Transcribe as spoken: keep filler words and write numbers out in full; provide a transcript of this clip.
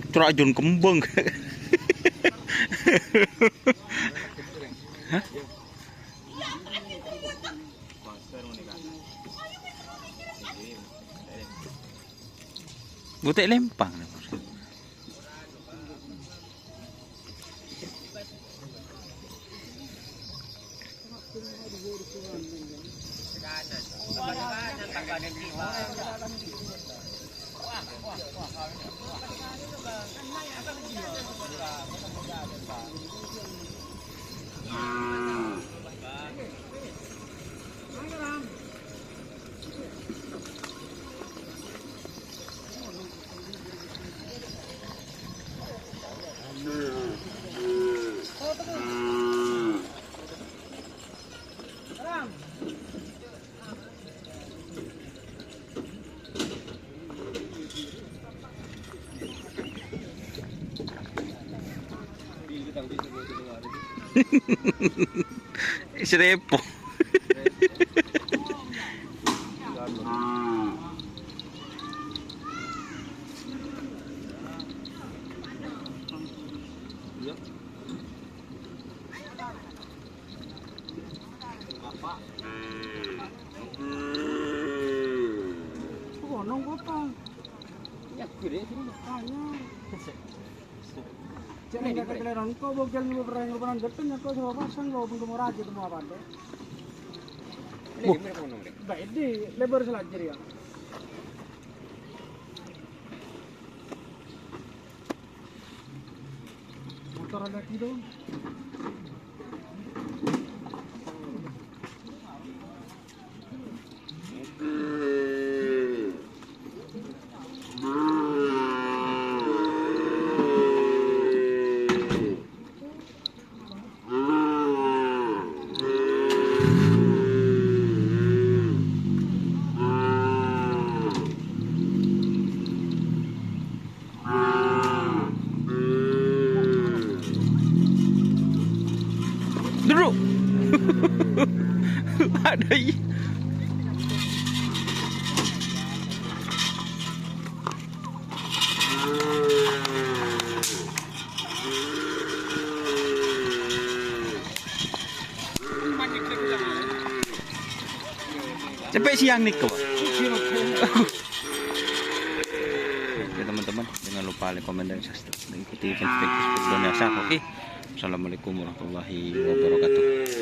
Cora' jun kembang. Hah? Bute' lempang. Srepo. Ono kota. Nyagur ya, sini. Tanya. Cek neng kakek keleran, kok bogel nyebut perang rupanan geteng, kok sama pasang, kok pun kemur aja temu apa deh. Ini gimana, Bang, nomornya? Baik, di lebar selanjutnya. Motor ada gitu. Duduk. Ada i. Sampai siang nih, Pak. Oke, teman-teman, jangan lupa like, komen, dan subscribe. Dan ikuti fanpage Facebook Doni Asar, oke? Assalamualaikum warahmatullahi wabarakatuh.